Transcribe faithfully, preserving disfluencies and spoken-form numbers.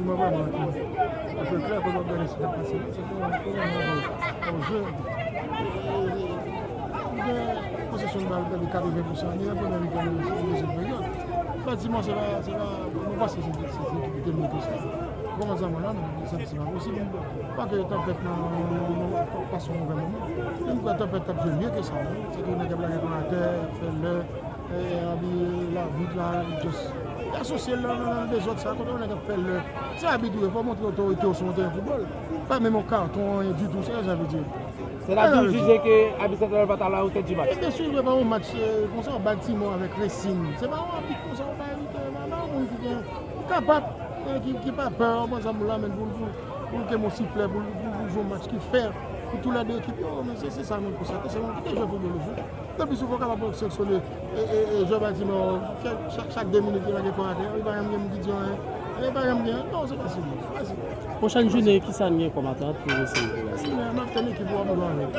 Mwen vrèman, apre klè, pou nou gade sa k ap pase la, se te yon, yon, yon jeu. Gen posesyon bal, gade katreven pousan, ni nan premyè mitan, ni nan dezyèm peryòd. Batiman, se pa, se pa, nou panse se, se, se ekip ki te mye ke sa. Bon, sa mwen la, non, se, se pa posib. Pa ke tanpèt nan, nan, nan, pase yon move moman. Menm kwa tanpèt t ap jwe mye ke sa, non. Se te yon nèg k ap lage kò atè, fè lè, e, abi labit la, just. Li asosye l nan, nan, nan dezòd sa, kote yon nèg ap fè lè. Se abit ou ye, fò w montre otorite w sou yon teren foutbòl. Pa menm yon katon, anyen ditou, se sa sa vle di. Sètadi w jije ke abit santral pa t alatè di match? E byen si, se pa yon match, e, konsa, Baltimore avèk Racing. Se pa yon abit konsa, ou pa evite, pa, pa yon moun ki gen, ki kapab, e, ki, ki pa pè, ou pran zam ou la, men pou, pou, pou l kenbe yon siflè, pou, pou, pou jwe yon match ki fè pou tou lè de ekip yo, men se, se sa nou konstate, se moun ki te jwe foutbòl yo jwe. Tanpri si w fè w kapab sanksyone, e, e, e, jwè Baltimore, chak, chak, chak de minit, li lage kò atè, li pa janm gen moun ki di anyen, e, li pa janm gen, non, se pa sirye, se pa sirye. Pwochèn jounen, ki sa n gen kòm atant pou Racing pou la? Jounen, n ap tann ekip ou ap jwe avè l.